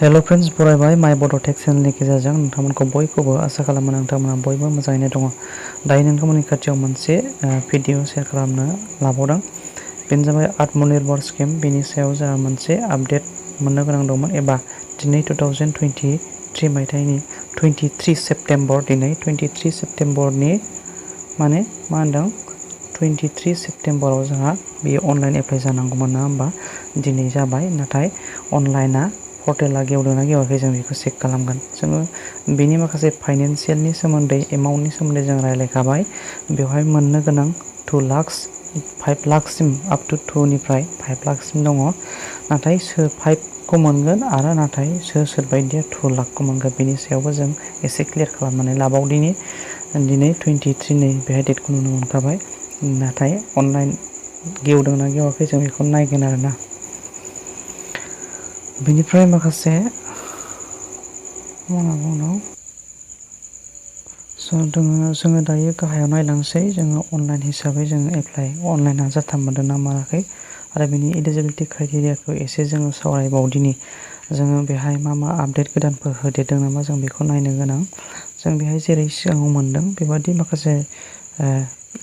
Hello friends बरायबाय mybodotech चेनेलनि गेजेरजों नोंथांमोनखौ बयखौबो आसा खालामो नोंथांमोना बयबो मोजाङैनो दङ। दायो नोंथांमोननि खाथियाव मोनसे भिडिअ शेयार खालामनो लाबावदों। बेनो जाबाय आत्मनिर्भर स्किम। बेनि सायाव जोंहा मोनसे आपडेट मोननो गोनां दंमोन एबा दिनै 2023 मायथाइनि 23 सेप्तेम्बर दिनै 23 सेप्तेम्बरनि माने मा होनदों 23 सेप्तेम्बराव जोंहा बेयो अनलाइन एप्लाइ जानांगौमोन ना होमबा दिनै जाबाय नाथाय अनलाइना पर्टेला गेवदोंना गेवाखै जों बेखौ चेक खालामगोन। जोङो बेनि माखासे फाइनान्सियेलनि सोमोन्दै एमाउन्टनि सोमोन्दै जों रायलायखाबाय। बेवहाय मोननो गोनां 2 लाख 5 लाखसिम आप टु 2 निफ्राय 5 लाखसिम दङ। नाथाय सोर 5 खौ मोनगोन आरो नाथाय सोर बायदिया 2 लाखखौ मोनगोन बेनि सायावबो जों एसे क्लियार खालामनानै लाबावदिनि। दिनै 23 नै बेहाय डेटखौ नुनो मोनखाबाय। नाथाय अनलाइन गेवदोंना गेवाखै जों बेखौ नायगोन आरोना। बेनिफ्राय माखासे जोङो दायो गाहायाव नायलांसै जोङो अनलाइन हिसाबै जोङो एप्लाइ अनलाइना जाथारमारदों ना माराखै आरो बिनि एलिजिबिलिटि क्राइटेरियाखौ एसे जोङो सावरायबावदिनि। जोङो बेहाय मा आपडेट गोदानफोर होदेरदों नामा जों बेखौ नायनो गोनां। जों बेहाय जेरै सिगाङाव मोनदों बेबादि माखासे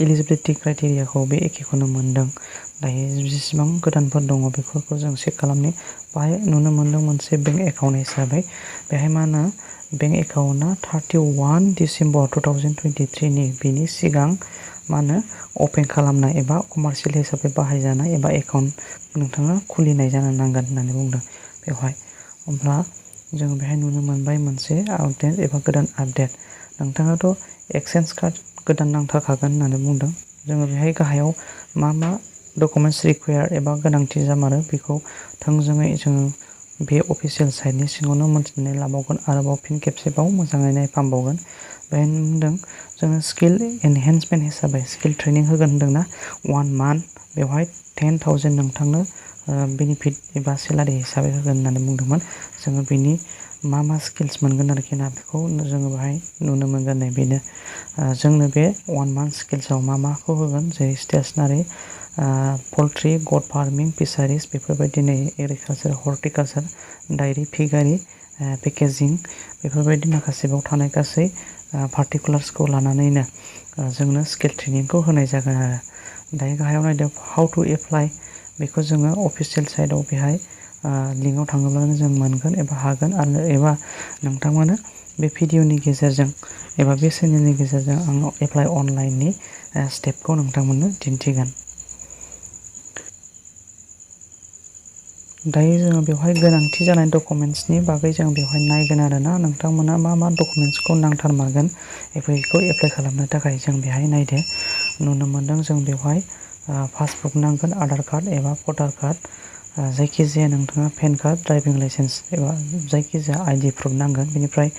एलिजिबिलिटि क्राइटेरियाखौ बे एखेखौनो मोनदों। दायो जेसेबां गोदानफोर दङ बेफोरखौ जों चेक खालामनि। बाहाय नुनो मोनदों मोनसे बेंक एकाउन्ट हिसाबै बेहाय मा होनो बेंक एकाउन्टआ 31 डिसेम्बर 2023 नि बेनि सिगां मा होनो अपेन खालामनाय एबा कमार्शियेल हिसाबै बाहायजानाय एबा एकाउन्ट नोंथाङा खुलिनाय जानो नांगोन होननानै बुंदों बेवहाय। अब्ला जों बेहाय नुनो मोनबाय मोनसे आपडेट एबा गोदान आपडेट। नोंथाङाथ' एक्सचेन्ज कार्ड गोदान नांथारखागोन होननानै बुंदों। जोङो बेहाय गाहायाव मा डकुमेन्टस रिकुयार एबा गोनांथि जामारो बेखौ थोंजोङै जोङो बे अफिसियेल साइटनि सिङावनो मोनथिनानै लाबावगोन आरोबाव फिन खेबसेबाव मोजाङै नायफामबावगोन। बेहाय नुदों जोङो स्किल एनहेन्समेन्ट हिसाबै स्किल ट्रेनिं होगोन होनदोंना 1 मान्थ बेवहाय 10,000 नोंथांनो बेनिफिट एबा सेलारि हिसाबै होगोन होननानै बुंदोंमोन। जोङो बेनि मा स्किल्स मोनगोन आरोखि ना बेखौ जोङो बेहाय नुनो मोनगोन नै बेनो जोंनो बे 1 मान्थ स्किल्सआव माखौ होगोन जेरै स्टेसनारि पल्ट्रि गड फार्मिं फिसारिस बेफोरबायदिनो एग्रिकालसार हर्टिकालसार डायरि फिगारि पेकेजिं बेफोरबायदि माखासे बाव थानाय गासै पार्टिकुलार्सखौ लानानैनो जोंनो स्किल ट्रेनिंखौ होनाय जागोन आरो। दायो गाहायाव नायदों हाउ टु एप्लाइ बेखौ जोङो अफिसियेल साइटआव बेहाय लिंकआव थाङोब्लानो जों मोनगोन एबा हागोन आरो एबा नोंथांमोना बे भिडिअनि गेजेरजों एबा बे चेनेलनि गेजेरजों आङो एप्लाइ अनलाइननि स्टेपखौ नोंथांमोननो दिन्थिगोन। दायो जोङो बेवहाय गोनांथि जानाय डकुमेन्टसनि बागै जों बेवहाय नायगोन आरोना नोंथांमोना मा डकुमेन्टसखौ नांथारमारगोन बेखौ एप्लाइ खालामनो थाखाय जों बेहाय नायदो। नुनो मोनदों जों बेवहाय पासबुक नांगोन आधार कार्ड एबा भटार कार्ड जायखिजाया नोंथाङा पेन कार्ड ड्राइभिं लाइसेन्स एबा जायखिजाया आइडि प्रुफ नांगोन। बेनिफ्राय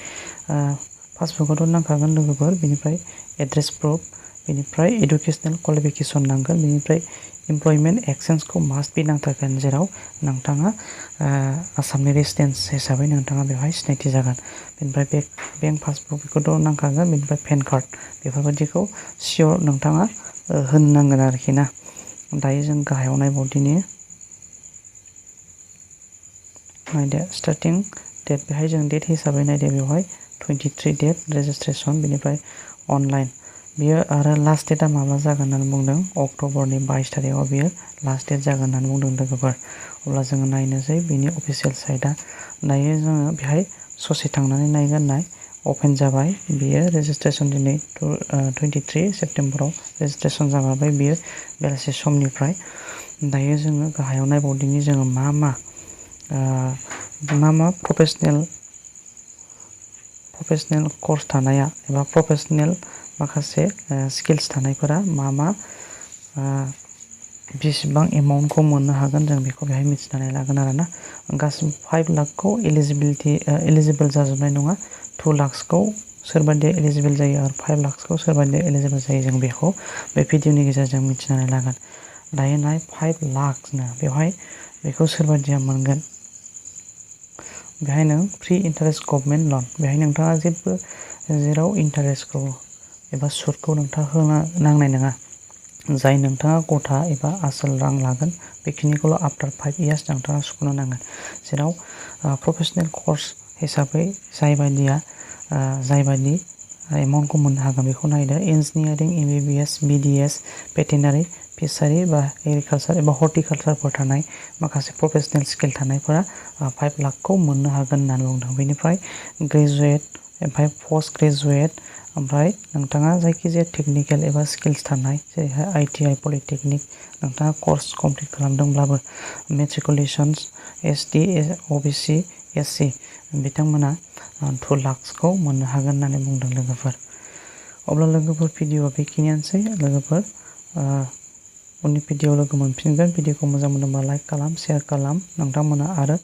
पासबुकआवथ' नांखागोन लोगोफोर। बेनिफ्राय एड्रेस प्रुफ बेनिफ्राय इडुकेसनेल क्वालिफिकेसन नांगोन। बेनिफ्राय इमप्लयमेन्ट एक्सचेन्जखौ मास्ट बि नांथारगोन जेराव नोंथाङा आसामनि रेसिडेन्स हिसाबै नोंथाङा बेवहाय सिनायथि जागोन। बेनिफ्राय बेंक पासबुक बेखौथ' नांखागोन। बेनिफ्राय पेन कार्ड बेफोरबायदिखौ सियर नोंथाङा होनो नांगोन आरोखि ना। दायो जों गाहायाव नायबावदिनि नायदो स्टार्टिं डेट बेहाय जों डेट हिसाबै नायदो बेवहाय 23 डेट रेजिस्ट्रेसन बेनिफ्राय अनलाइन बियो आरो लास्ट डेटआ माब्ला जागोन होननानै बुंदों अक्ट'बरनि 22 तारिखआव बियो लास्ट डेट जागोन होननानै बुंदों लोगोफोर। अब्ला जोङो नायनोसै बेनि अफिसियेल साइटआ। दायो जोङो बेहाय ससे थांनानै नायगोन अपेन जाबाय बियो रेजिस्ट्रेसन दिनै 23 सेप्तेम्बराव रेजिस्ट्रेसन जाबाय बियो बेलासि समनिफ्राय। दायो जोङो गाहायाव नायबावदिनि जोङो मा प्रफेसनेल कर्स थानाया एबा प्रफेसनेल माखासे स्किल्स थानायफोरा मा बेसेबां एमाउन्टखौ मोननो हागोन जों बेखौ बेहाय मिथिनानै लागोन आरोना। गासिबो 5 लाखखौ एलिजिबोल जाजोबनाय नङा। 2 लाखसखौ सोरबायदि एलिजिबोल जायो आरो 5 लाखसखौ सोरबायदि एलिजिबोल जायो जों बेखौ बे भिडिअनि गेजेरजों मिथिनानै लागोन। दायो 5 लाखनो बेवहाय बेखौ सोरबायदिया मोनगोन। बेहाय नों फ्रि इन्टारेस्ट गभर्नमेन्ट लन बेहाय नोंथाङा जेराव इन्टारेस्टखौ एबा सुदखौ नोंथाङा नांनाय नङा। जाय नोंथाङा गथा एबा आसोल रां लागोन बेखिनिखौल' आफ्टार 5 इयार्स नोंथाङा सुख'नो नांगोन। जेराव प्रफेसनेल कर्स हिसाबै जायबायदि एमाउन्टखौ मोननो हागोन बेखौ नायदो। इन्जिनियारिं, MBBS, BDS, भेटेनारि, फिसारि बा एग्रिकालसार एबा हर्टिकालसारफोर थानाय माखासे प्रफेसनेल स्किल थानायफोरा 5 लाखखौ मोननो हागोन होननानै बुंदों। बेनिफ्राय ग्रेजुवेट, ओमफ्राय पस्ट ग्रेजुवेट, ओमफ्राय नोंथाङा जायखिजाया टेकनिकेल एबा स्किल्स थानाय जेरैहाय ITI, पलिटेकनिक नोंथाङा कर्स कमप्लिट खालामदोंब्लाबो मेट्रिकुलेसन्स, SD, OBC, SC बिथांमोना 2 लाखसखौ मोननो हागोन होननानै बुंदों लोगोफोर। अब्ला लोगोफोर भिडिअआ बेखिनियानोसै लोगोफोर। उननि भिडिअआव लोगो मोनफिनगोन। भिडिअखौ मोजां मोनोब्ला लाइक खालाम, शेयार खालाम नोंथांमोना आरो